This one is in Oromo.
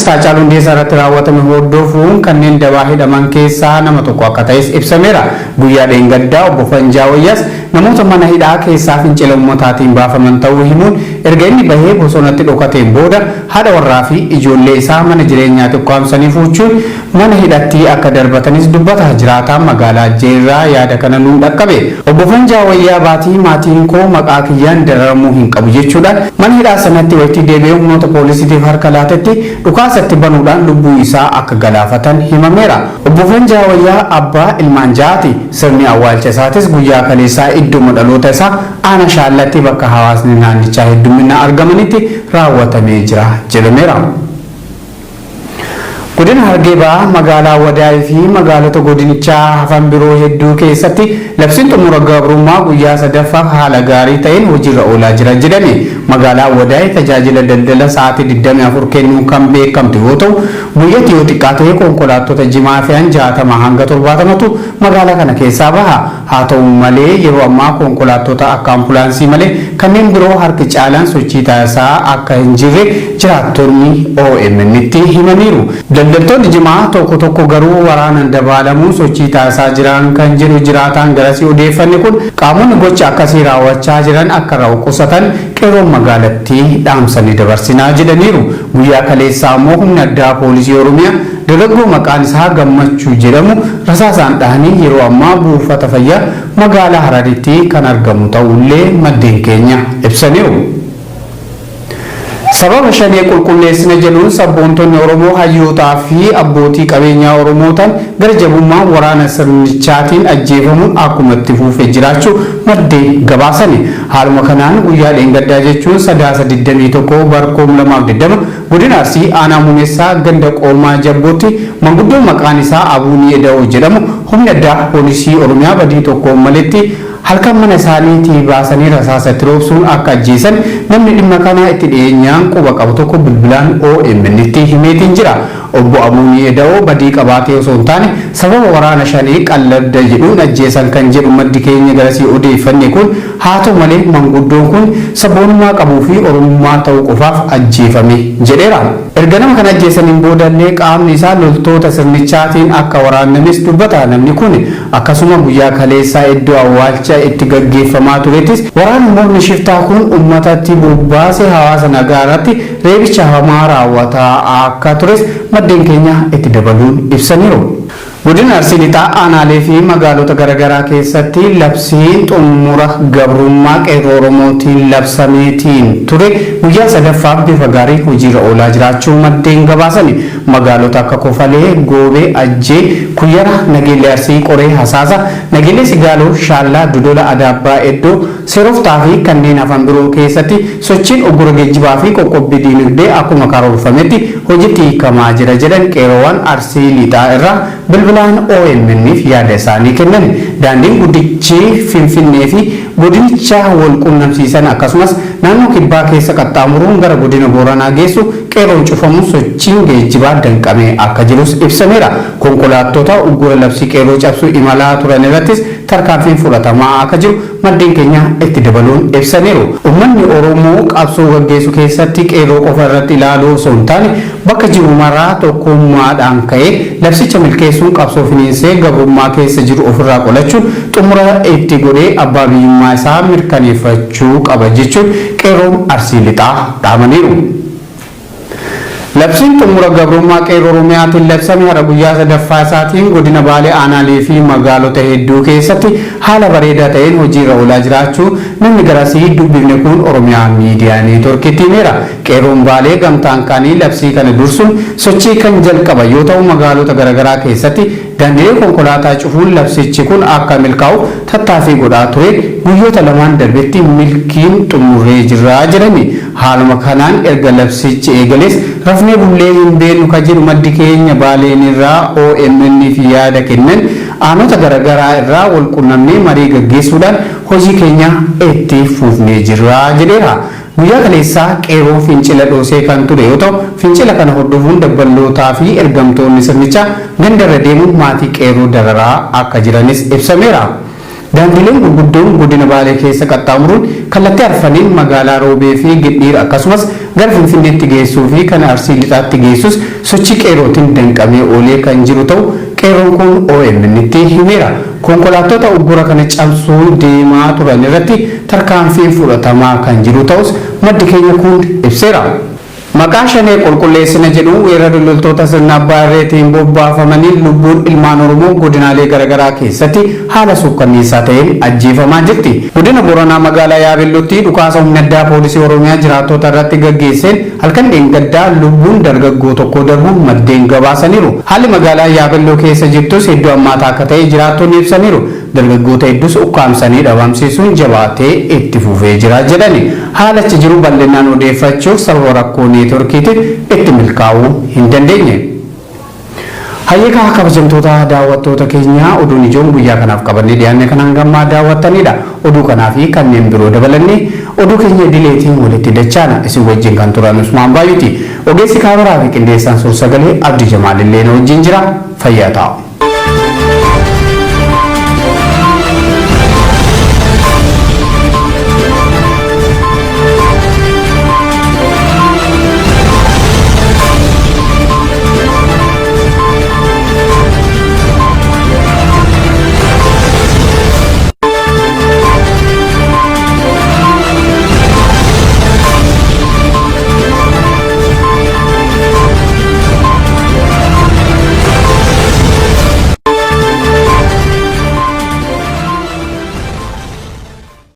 Artist Haacaaluu Hundeessaa irratti raawwatame hordofuun kanneen dabaa hidhaman keessaa nama tokko akka ta'es ibsameera. Guyyaa dheengaddaa obbo Fanjaa Wayyaas namoota mana hidhaa keessaa fincila uummataatiin baafaman ta'uu himuun, erga inni bahee bosonatti dhokateen booda haadha warraa fi ijoollee isaa mana jireenyaatti ukkaamsanii fuuchuun mana hidhatti akka darbatanis dubbata jiraataan magaalaa Ajjeerraa yaada kana nuun dhaqqabe. Obbo Fanjaa Wayyaa Baatii maatiin koo maqaa kiyyaan dararamuu hin qabu jechuudhaan mana hidhaa sanatti waytii deebi'ee humnoota poolisiitiif harka laatetti dhukaasatti banuudhaan lubbuu isaa akka galaafatan himameera. Obbo Fanjaa Wayyaa abbaa ilmaan ja'aati. Sirni awwaalcha isaatis guyyaa kaleessaa idduma dhaloota isaa Aanaa Shaallatti bakka hawaasni naannichaa heddumminaan argamanitti raawwatamee jira jedhameera. Godina Harargee Bahaa magaalaa Wadaay fi magaalota godinichaa hafan biroo hedduu keessatti labsiin xumura gabrummaa guyyaa sadaffaaf haala gaarii ta'een hojiirra oolaa jira jedhame. Magaalaa Wadaay tajaajila daldala sa'aatii 24 kennuun kan beekamtu yoo ta'u, guyyatti yoo xiqqaate konkolaattota jimaa fe'an 60 hanga 70tu magaalaa kana keessaa baha. Haa ta'u malee yeroo ammaa konkolaattota akka ampulaansii malee kanneen biroo harki caalaan sochii taasisaa akka hin jirre jiraattonni OMN'tti himaniiru. Daldaltoonni jimaa tokko tokko garuu waraanaan dabaalamuun sochii taasisaa jiran kan jedhu jiraataan garasii odeeffanne kun, qaamonni gocha akkasii raawwachaa jiran akka irraa of qusatan qeerroon magaalattii dhaamsa ni dabarsinaa jedhaniiru. Guyyaa kaleessaa ammoo humni addaa poolisii Oromiyaa dargaggoo maqaan isaa Gammachuu jedhamu rasaasaan dhahanii yeroo ammaa buufata fayyaa magaalaa Hararitti kan argamu ta'uullee maddeen keenya ibsaniiru. Sababa Shanee qulqulleessina jedhuun sabboontonni Oromoo hayyootaa fi abbootii qabeenyaa Oromoo ta'an gara jabummaan waraana sirnichaatiin ajjeefamuun akkuma itti fufe jiraachuu maddeen gabaasani. Haaluma kanaan guyyaa dheengaddaa jechuun Sadaasa 21 bar 2020 Godina Arsii Aanaa Muumessaa ganda Qoomaa Jabbootti manguddoon maqaan isaa Abuunii Eda'oo jedhamu humni addaa poolisii Oromiyaa badii tokkoon maletti halkan mana isaaniitii baasanii rasaasa itti roobsuun akka ajjeesan namni dhimma kana itti dhiyeenyaan quba qabu tokko bilbilaan OMN'tti himeetiin jira. Obbo Abuunii Eda'oo badii qabaatee osoo hin taane sababa waraana Shanee qallabda jedhuun ajjeesan kan jedhu maddi keenya garasii odeeffanne kun, haa ta'u malee manguddoon kun sabboonummaa qabuu fi Oromummaa ta'uu qofaaf ajjeefame jedheera. Erga nama kana ajjeesaniin boodallee qaamni isaa loltoota sirnichaatiin akka waraannames dubbata namni kun. Akkasuma guyyaa kaleessaa iddoo awwaalcha itti gaggeeffamaa turettis waraanni murni shiftaa kun uummatatti bobbaase hawaasa nagaa irratti reebicha hamaa raawwataa akka tures maddeen keenya itti dabaluun ibsaniiru. Godina Arsii Lixaa aanaalee fi magaalota garagaraa keessatti labsiin xummura gabrummaa Qeerroo Oromootiin labsameetiin ture guyyaa sadaffaaf bifa gaariin hojiirra oolaa jiraachuu maddeen gabaasani. Magaalota akka Kofalee, Goobee, Ajjee, Kuyyara, Nageellee Arsii, Qoree, Hasaasa, Nageellee Sigaaloo, Shaallaa, Dodola, Adaabbaa, Eddoo, Seeroftaa fi kanneen hafan biroo keessatti sochiin uggura geejjibaa fi qoqqobbii diinagdee akkuma karoorfametti hojitti hiikamaa jira jedhan Qeerroowwan Arsii Lixaa irraa bilbilaan OMN'f yaada isaanii kennan. Daandiin guddichi Finfinnee fi godinicha wal quunnamsiisan akkasumas naannoo Kibbaa keessa qaxxaamuruun gara godina Booranaa geessu Qeerroon cufamuun sochiin geejjibaa danqamee akka jirus ibsameera. Konkolaattota uggura labsii Qeerroo cabsuu imalaa turan irrattis tarkaanfiin fudhatamaa akka jiru maddeen keenya itti dabaluun ibsaniiru. Uummanni Oromoo qabsoo gaggeessu keessatti Qeerroo qofa irratti ilaaluu osoo hin taane bakka jiru maraa tokkummaadhaan ka'ee labsicha milkeessuun qabsoo finiinsee gabrummaa keessa jiru ofirraa qolachuun xumura itti godhee abbaa biyyummaa isaa mirkaneeffachuu qaba jechuun Qeerroon Arsii Lixaa dhaamaniiru. Labsiin xumura gabrummaa Qeerroo Oromiyaatiin labsame har'a guyyaa sadaffaa isaatiin godina Baalee aanaalee fi magaalota hedduu keessatti haala bareedaa ta'een hojiirra oolaa jiraachuu namni garasii dubbifne kun Oromiyaa Miidiyaa Neetworkitti himeera. Qeerroon Baalee gamtaan ka'anii labsii kana dursuun sochii kan jalqaban yoo ta'u, magaalota garaagaraa keessatti daandilee konkolaataa cufuun labsichi kun akka milkaa'uuf tattaaffii godhaa ture guyyoota lamaan darbetti milkiin xumurree jirra jedhani. Haaluma kanaan erga labsichi eegalees rafnee bullee hin beeknu ka jedhu maddi keenya Baaleen irraa OMN'f yaada kennan, aanota garagaraa irraa wal qunnamnee marii gaggeessuudhaan hojii keenya itti fufnee jirra jedheera. Guyyaa kaleessaa Qeerroon fincila dhoosee kan ture yoo ta'u, fincila kana hordofuun dabballootaa fi ergamtoonni sirnichaa ganda irra deemuun maatii Qeerroo dararaa akka jiranis ibsameera. Daandileen gurguddoon godina Baalee keessa qaxxaamuruun kallattii arfaniin magaalaa Roobee fi Gindhiir akkasumas gara Finfinneetti geessuu fi kan Arsii Lixaatti geessus sochii qeerrootiin danqamee oolee kan jiru ta'u qeerroon kun OMN'tti himeera. Konkolaattota uggura kana cabsuun deemaa turan irratti tarkaanfiin fudhatamaa kan jiru ta'us maddi keenya kun ibseera. Maqaa shanee qulqulleessina jedhuun weerara loltoota sirna abbaa irreetiin bobbaafamaniin lubbuun ilmaan Oromoo godinaalee garaagaraa keessatti haala suukkanneessaa ta'een ajjeefamaa jirti. Godina Booranaa magaalaa Yaabellootti dhukaasa humna addaa poolisii Oromiyaa jiraattota irratti gaggeesseen halkan dheengaddaa lubbuun dargaggoo tokko darbuun maddeen gabaasaniiru. Haalli magaalaa Yaabelloo keessa jirtus hedduu hammaataa akka ta'e jiraattonni ibsaniiru. Dargaggoota hedduus ukkaamsanii dhabamsiisuun jabaatee itti fufee jira jedhani. Haala achi jiru bal'inaan odeeffachuuf sababa rakkoo neetworkiitiif itti milkaa'uu hin dandeenye. Hayyeekaa kabajamtoota daawwattoota keenyaa, oduun ijoon guyyaa kanaaf qabannee dhiyaanne kan hangammaa daawwattanidha. Oduu kanaa fi kanneen biroo dabalannee oduu keenya idileetiin walitti dachaana. Isin wajjin kan turan Usmaan Baay'uti. Ogeessi kaameraa fi qindeessaan suur-sagalee Abdii Jamaal illee na wajjin jira. Fayyaa ta'a.